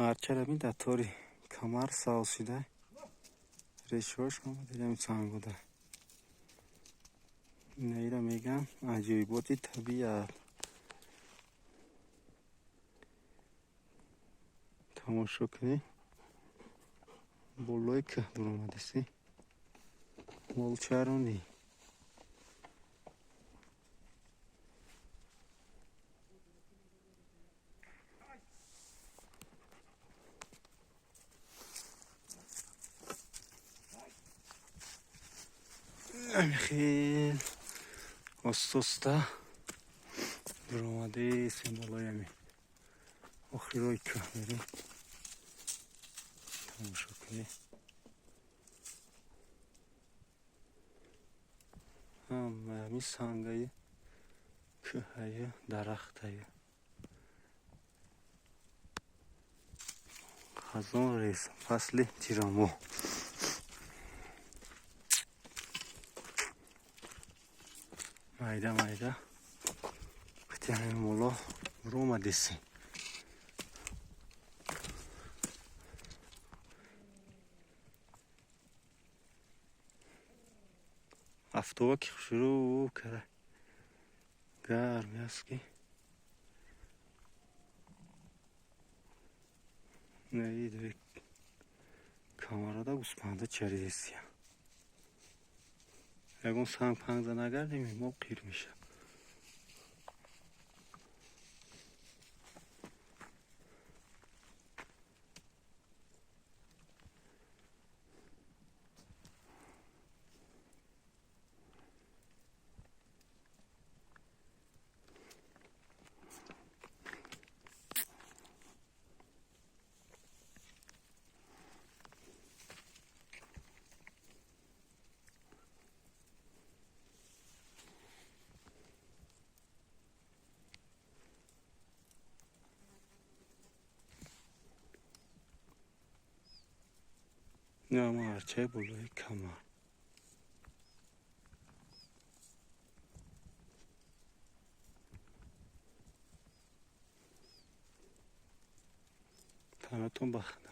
Арчара бин, дар тори камар савз шуда, решаҳош ҳама дар ҳамин сангода. Инаира мегӯям аҷоиботи табиат. Тамошо кунед, болои кӯҳ буромадастӣ, молчаронӣ. Хел остоста буромадесем болои ҳамин охирои кӯҳ, мерем, тамошо кунед. Ҳама ҳамин сангаи кӯҳаю дарахтаю хазон рез, фасли тирамоҳ. Майда майда қити ҳамин моло буромадесем. Афтоба ки шурӯъ кара, гарми аст, ки наидаи камарада гӯспанда чаридестия. Ягон санг пангза нагардем, мо қир мешавад. Инама арчаи болои камар. Ҳаматон бахда.